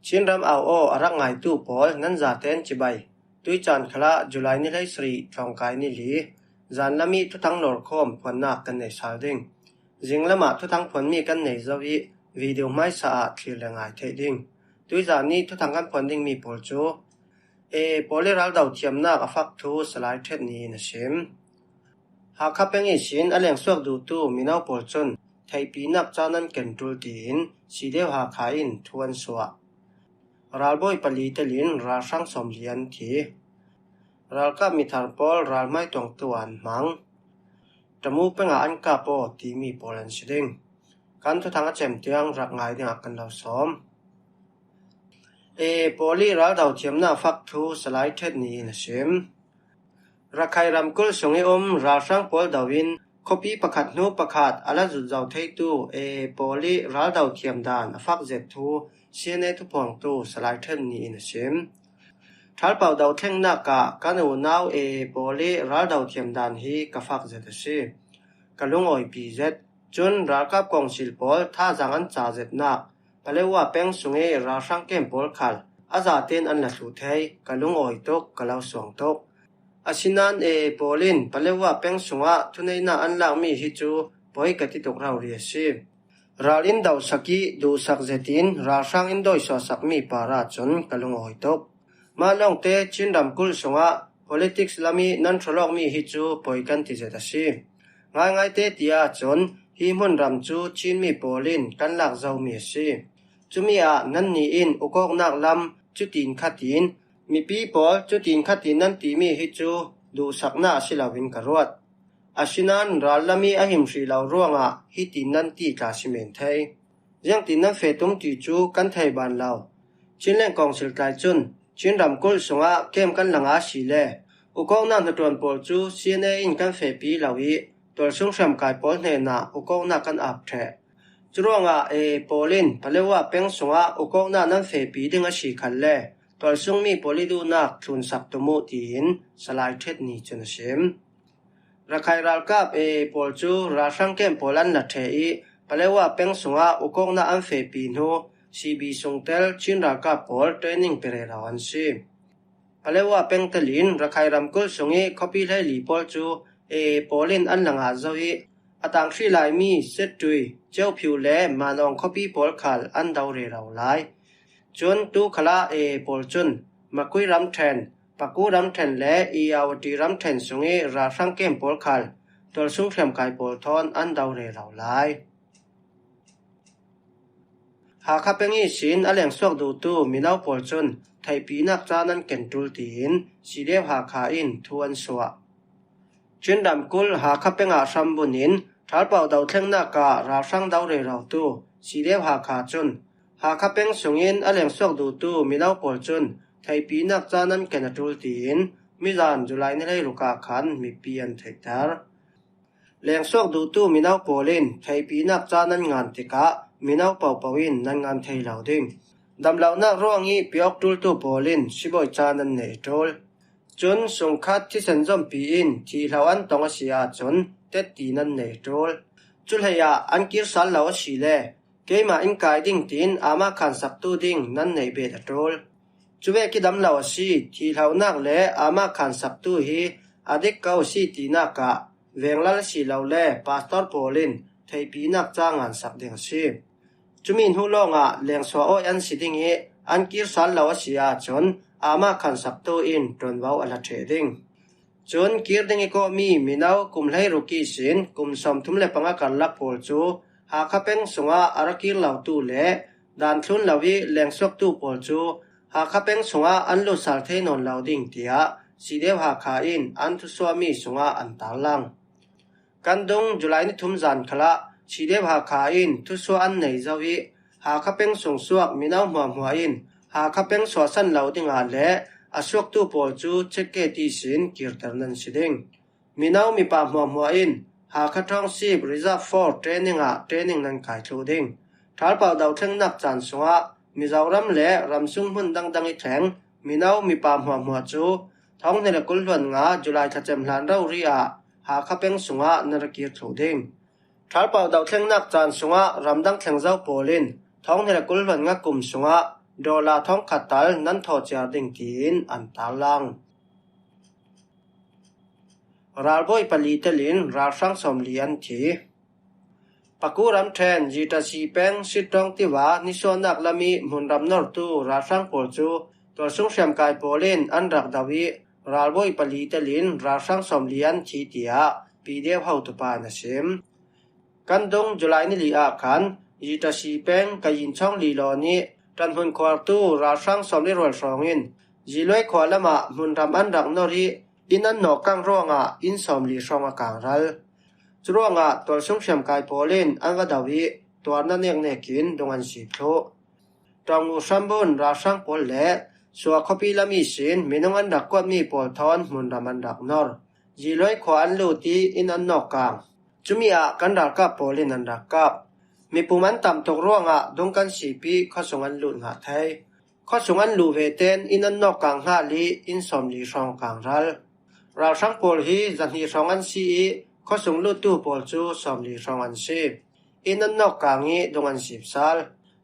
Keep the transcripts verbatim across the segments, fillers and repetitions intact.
Chin ram au aw a rak ngaitu pawl nan zaten cibai. Tuicaan khalah July ni hleisarih tlawngkai ni li, zanlam ih thuthang lawrkhawm phuannak kan nei sal ding. Zinglamah thuthang phuanmi kan nei zo ih video hmaisa ah thlir le ngai theih ding. Tuizan ih thuthang kan phuan dingmi pawl cu A A pawl ih raldo thiamnak a fak thu Salai Ṭhet Ni in a sim. Hakha peng ihsin a lengsuak duhtu mino pawl cun theihpinak ca nan ken ṭul tiin Sideu Hakha in thu an suah. Ralbawi pali telin ralhrang sawmli an thi. Ralkap mithar pawl ralhmai tuangtu an hmang. Tamu pengah an kap aw timi pawl an si ding. Kan thuthang a cem tiang rak ngai dingah kan lo sawm. A A pawl ih raldo thiamnak fak thu Salai Ṭhet Ni in a sim. Rakhai ramkulh sung ih um ralhrang pawl do in khuapi pakhat hnu pakhat a la zut zo theitu A A pawl ih raldo thiam dan a fak zet thu C N A thuphuangtu Salai Ṭhet Ni in a sim. Ṭhalpau do thlengnak ah kan unau A A pawl ih raldo thiam dan hi ka fak zet a si. Ka lungawipi zet. Cun ralkap kawngsil pawl thazaang an ca zetnak Palewa peng sung ih ralhrang kem pawl khal a zaten an la thluh thei. Ka lungawi tuk, ka lo suang tuk. Asinain A A pawl in Palewa peng sungah thuneihnak an lakmi hi cu poi ka ti tuk rori a si. Ral in dosak ih duhsak zetin ralhrang in dawisuahsakmi par ahcun ka lungawi tuk. Mah lawngte Chin ramkulh sungah politics lam ih nan ṭhawlawkmi hi cu poi kan ti zet a si. Ngaingaite ti ahcun hi hmunram cu Chinmi pawl in kan lak zomi a si. Cumi ah nannih in ukawknak lam cutin khatin, mipi pawl cutin khatin nan timi hi cu duhsaknak a si loin ka ruat. Asinain rallam ih a him hrih lo ruangah hitin nan ti tla si men thei. Ziangtin nan feh tum ti cu kan thei ban lo. Chinland Council tlai cun Chin ramkulh sungah kem kan lang a si le ukawknak hnaṭuan pawl cu C N A in kan fehpi lo ih tualsung hriamkai pawl hnenah ukawknak kan ap ṭheh. Curuangah A A pawl in Palewa peng sungah ukawknak nan fehpi ding a si khalle tualsungmi pawl ih duhnak thlunsak tum uh tiin Salai Ṭhet Ni cun a sim. Rakhai ralkap A A pawl cu ralhrang kem pawl an la ṭheh ih Palewa peng sungah ukawknak an fehpi hnu C B sungtel Chin ralkap pawl training pe rero an si. Palewa peng telin Rakhai ramkulh sungih khuapi hleili pawl cu A A pawl in an la ngah zo ih a tang hrih laimi Setui, Ciophiu le Manawng khuapi pawl khal an do rero lai. Cun tu khalah A A pawl cun Makui ramṭhen, Paku ramṭhen le Irrawaddy ramṭhen sungih ralhrang kem pawl khal tualsung hriamkai pawl thawn an do rero lai. Hakha peng ihsin a lengsuak duhtu mino pawl cun theihpinak ca nan ken ṭul tiin Sideu Hakha in thu an suah. Chin ramkulh Hakha peng ah hrambun in ṭhalpau do thlengnak ah ralhrang do rerotu Sideu Hakha cun Hakha peng sungin a lengsuak duhtu mino pawl cun theihpinak ca nan ken a ṭul tiin mizan July ni hleiruk ah khan mipi an theihter. Lengsuak duhtu mino pawl in theihpinak ca nan ngan tikah mino pohpoh in nan ngan thei lo ding. Damlohnak ruangih piawk ṭultu pawl in sibawi ca nan nei a ṭul. Cun sungkhat thisen zompi in thihlo an tong a si ahcun tetti nan nei a ṭul. Cuhleiah an kir sal lo a si le keimah in kai ding tiin amah khansaktu ding nan neih bet a ṭul. Cuvek ih dam lo a si, thihlonak le amah khansaktu hi a dik ko a si tinak ah venglal a si lo le pastor pawl in theihpinak ca ngansak ding a si. Cumi hnu lawngah lengsuah awi an si ding ih an kir sal lo a si ahcun amah khansaktu in ṭuanvo a la ṭheh ding. Cun kir ding ih kawhmi mino kum hleiruk ihsin kum sawmthum le panga karlak pawl cu Hakha peng sungah a ra kir lotu le daan thlun lo ih lengsuaktu pawl cu Hakha peng sungah an lutsal thei nawn lo ding, tiah Sideu Hakha in an thusuahmi sungah an tarlang. Kan dung July ni thum zan khalah Sideu Hakha in thusuah an nei zo ih Hakha peng sungsuak mino hmuahhmuah in Hakha peng suahsan lo dingah le a suaktu pawl cu check gate ihsin kirter nan si ding. Mino mipa hmuahhmuah in Hakha Township Reserve Force training ah training nan kai thluh ding. Ṭhalpau do thlengnak caan sungah Mizoram le ramsung hmun dangdang ih thleng mino mipa hmuahhmuah cu thawng hnih le kul hluan nga July thlacem hlan rori ah Hakha peng sungah nan ra kir thluh ding. Ṭhalpau do thlengnak caan sungah ramdang thleng zo pawl in thawng hnih le kul hluan nga kum sungah dollar thawngkhat tal nan thawh ciar ding tiin an tarlang. Ralbawi pali telin ralhrang sawmli an thi. Paku ramṭhen Zitasi peng Sittawng tiva nisuahnak lam ih hmunram nortu ralhrang pawl cu tualsung hriamkai pawl in an rak do ih ralbawi pali telin ralhrang sawmli an thi, tiah P D F hotupa in a sim. Kan dung July ni li ah khan Zitasi peng Kayin chawng li lawn ih ṭanhmun khuartu ralhrang sawmli rual hrawng in Ziluai khua lamah hmunram an rak nor ih inn an nawk kang ruangah inn sawmli hrawng a kangral. Curuangah tualsung hriamkai pawl in an va do ih tuarna neknek in dung an sip thluh. Ṭawngu hrambun ralhrang pawl le Suakhuapi lam ihsin minung an rak kuatmi pawl thawn hmunram an rak nor. Ziluai khua an lut ih inn an nawk kang. Cumi ah kan ralkap pawl in an rak kap. Mipum an tam tuk ruangah dung kan sip ih khuasung an lut ngah thei. Khuasung an luh ve ten inn an nawk kang hngal ih inn sawmli hrawng kangral. Ralhrang pawl hi zahnih hrawng an si ih khuasung luttu pawl cu sawmli hrawng an si. Inn an nawk kang ih dung an sip sal.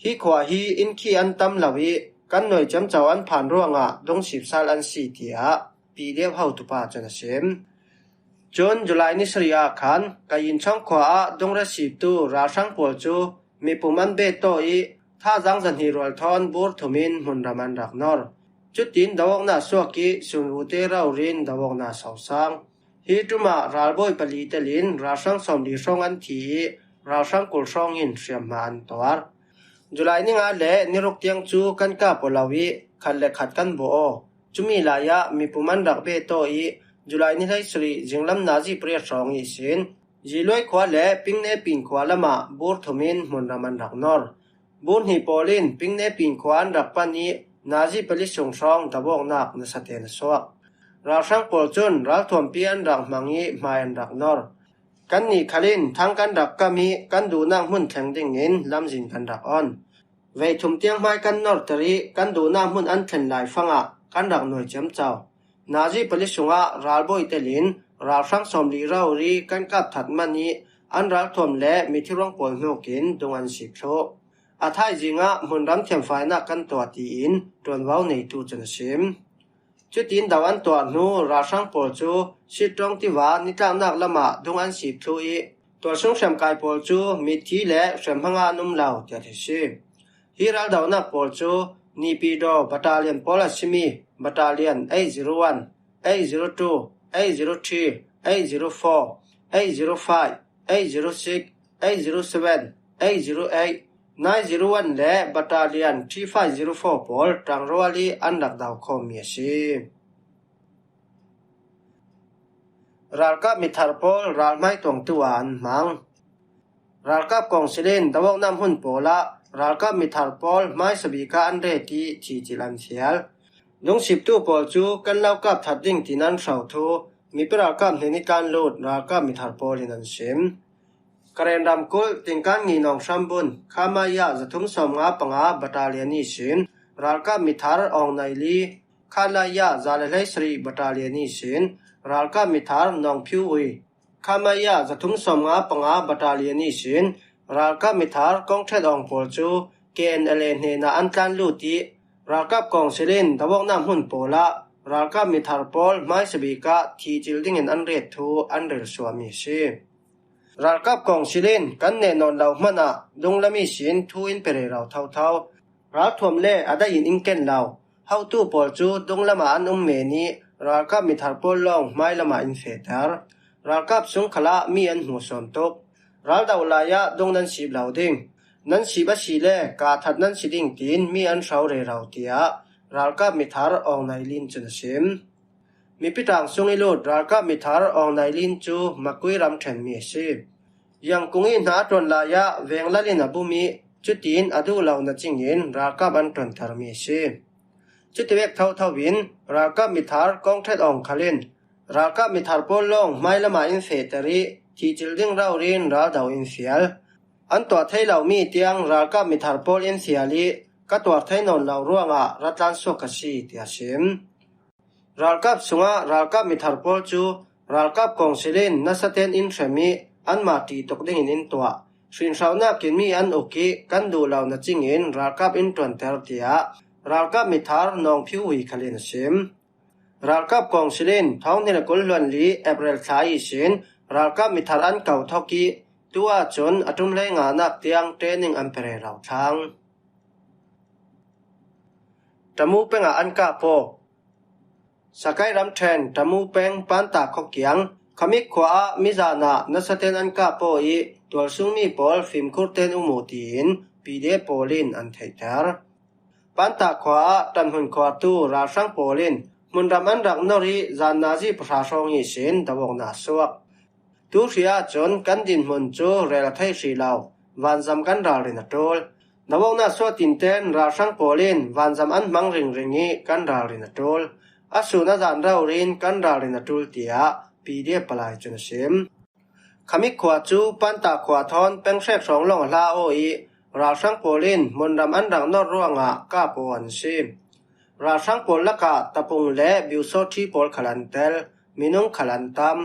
Hi khua hi inn khi an tam lo ih kan nuai ciamco an phan ruangah dung sip sal an si, tiah P D F hotupa cun a sim. Cun July ni sarih ah khan Kayin chawng khua ah dung ra siptu ralhrang pawl cu mipum an bet tawh ih thazaang zahnih rual thawn bur thum in hmunram an rak nor. Cutin do awknak suak ih sunrute raurin do awknak sosang. Hi ṭum ah ralbawi pali telin ralhrang sawmli hrawng an thi ih ralhrang kul hrawng in hriamhma an tuar. July ni nga le ni ruk tiang cu kan kap aw lo ih khat le khat kan bawh aw. Cumi lai ah mipum an rak bet tawh ih July ni hleisarih zinglam nazi pariat hrawng ihsin Ziluai khua le Pingnepin khua lamah bur thum in hmunram an rak nor. Bur hnih pawl in Pingnepin khua an rak pan ih nazi pali sung hrawng do awknak nasa tein a suak. Ralhrang pawl cun ralthuampi an rak hmang ih hmai an rak nor. Kannih khal in thang kan rak kam ih kan duhnak hmun thleng dingin lamzin kan rak on. Vei thum tiang hmai kan norter ih kan duhnak hmun an thlen lai fangah kan rak nuai ciamco. Nazi pali sungah ralbawi telin ralhrang sawmli rori kan kap that man ih an ralthuam le mithiruang pawl hnukin dung an sip thluh. A thaizing ah hmunram thiamfainak kan tuah tiin ṭuanvo neitu cun a sim. Cutin do an tuah hnu ralhrang pawl cu Sittawng tiva nitlaknak lamah dung an sip thluh ih tualsung hriamkai pawl cu mitthi le hriamhma ngah an um lo tiah a si. Hi raldonak pawl cu Nipidaw battalion pawl a simi battalion eight zero one, eight zero two, eight zero three, eight zero four, eight zero five, eight zero six, eight zero seven, eight zero eight, nine zero one le battalion three five zero four pawl ṭangrual ih an rak do khawmmi a si. Ralkap mithar pawl ralhmai tuangtu ah an hmang. Ralkap kawngsil in do awknak hmun pawl ah ralkap mithar pawl hmaisabik ah an ret ih thicilh an fial. Dungsiptu pawl cu kan lo kap that ding tiin an hro thu mipi ralkap hnen ih kan lut ralkap mithar pawl in an sim. Karen ramkulh Tingkan Nginawng hrambun Khamaya zathum sawmnga panga battalion ihsin ralkap mithar Aung Naili, Khalaya za le hleisarih battalion ihsin ralkap mithar Nawng Phiu Ui, Khamaya zathum sawmnga panga battalion ihsin ralkap mithar Kawng Ṭhet Awng pawl cu K N L A hnenah an tlan lut ih ralkap kawngsil in do awknak hmun pawl ah ralkap mithar pawl hmaisabik ah thicilh dingin an ret thu an relsuahmi a si. Ralkap kawngsil in kan neh nawn lo hmanah dunglam ihsin thu in pe rero thotho. Ralthuam le a daih in in ken lo. Hotu pawl cu dunglam ah an um men ih ralkap mithar pawl lawng hmailam ah in fehter. Ralkap sung khalah mi an hmuhsuam tuk. Ral doh lai ah dung nan sip lo ding. Nan sip asile kah that nan si ding tiin mi an hro rero, tiah ralkap mithar Aung Nailin cun a sim. Mipi ṭaang sung ih lut ralkap mithar Aung Nailin cu Makui ramṭhen mi a si. Yangkung ih hna a ṭuan lai ah venglal in a bum ih cutin a duh lo na cingin ralkap an ṭuantermi a si. Cutivek thotho in ralkap mithar Kawng Ṭhet Awng khal in ralkap mithar pawl lawng hmailam ah in fehter ih thicil ding rori in ral do in fial. An tuah thei lomi tiang ralkap mithar pawl in fial ih ka tuar thei nawn lo ruangah ra tlan suak ka si, tiah a sim. Ralkap sungah ralkap mithar pawl cu ralkap kawngsil in nasa tein in hrem ih anmah ṭih tuk dingin in tuah. Hrinhrauhnakin mi an uk ih kan duh lo na cingin ralkap in ṭuanter, tiah ralkap mithar Nawng Phiu Hui Khal in a sim. Ralkap kawngsil in thawng hnih le kul hluan li April thla ihsin ralkap mithar an ko thawk ih tu ahcun a ṭum hleinganak tiang training an pe rero thlang. Ṭamu pengah an kah paw. Sakai ramṭhen Ṭamu peng Panta khuakiang Khamik khua ah mizan ah nasaten an kah paw ih tualsungmi pawl fimkhur ten um uh tiin P D F pawl in an theihter. Panta khua ah ṭanhmun khuartu ralhrang pawl in hmunram an rak nor ih zan nazi pahra hrawng ihsin do awknak a suak. Tu hri ahcun kan dinhmun cu rel a thei hrih lo, vanzam kan ralrin a ṭul. Do awknak suah tinten ralhrang pawl in vanzam an hmang ringring ih kan ralrin a ṭul. A sun a zan rori in kan ralrin a ṭul, tiah P D F palai cun a sim. Khamik khua cu Panta khua thawn peng hrek hrawng lawng a hla aw ih ralhrang pawl in hmunram an rak nor ruangah kah paw an si. Ralhrang pawl lakah tapung le biusawṭhi pawl khal an tel, minung khal an tam.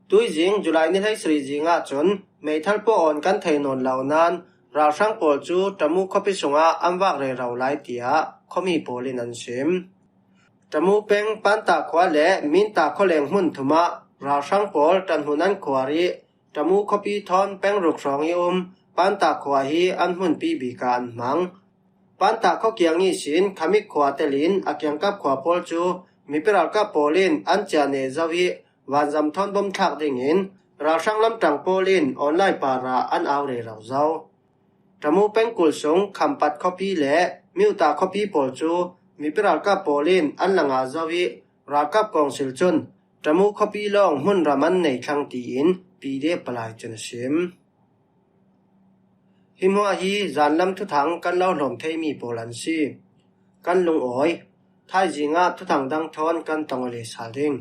Tuizing July ni hleisarih zing ahcun meithal puak awn kan thei nawn lo nain ralhrang pawl cu Ṭamu khuapi sungah an vak rero lai, tiah khuami pawl in an sim. Ṭamu peng Panta khua le Minta khualeng hmun thum ah ralhrang pawl ṭanhmun an khuar ih Ṭamu khuapi thawn peng ruk hrawng ih um Panta khua hi an hmunpi bik ah an hmang. Panta khuakiang ihsin Khamik khua telin a kiangkap khua pawl cu mipi ralkap pawl in an ciah neh zo ih vanzam thawn bom thlak dingin ralhrang lamṭang pawl in online parah an au rero zo. Ṭamu pengkul sung Khampat khuapi le Miuta khuapi pawl cu mipi ralkap pawl in an la ngah zo ih ralkap kawngsil cun Ṭamu khuapi lawng hmunram an nei thlang tiin P D F palai cun a sim. Hi hmuah hi zanlam thuthang kan lo hlawm theimi pawl an si. Kan lungawi. Thaizing ah thuthang dang thawn kan tong aw leh sal ding.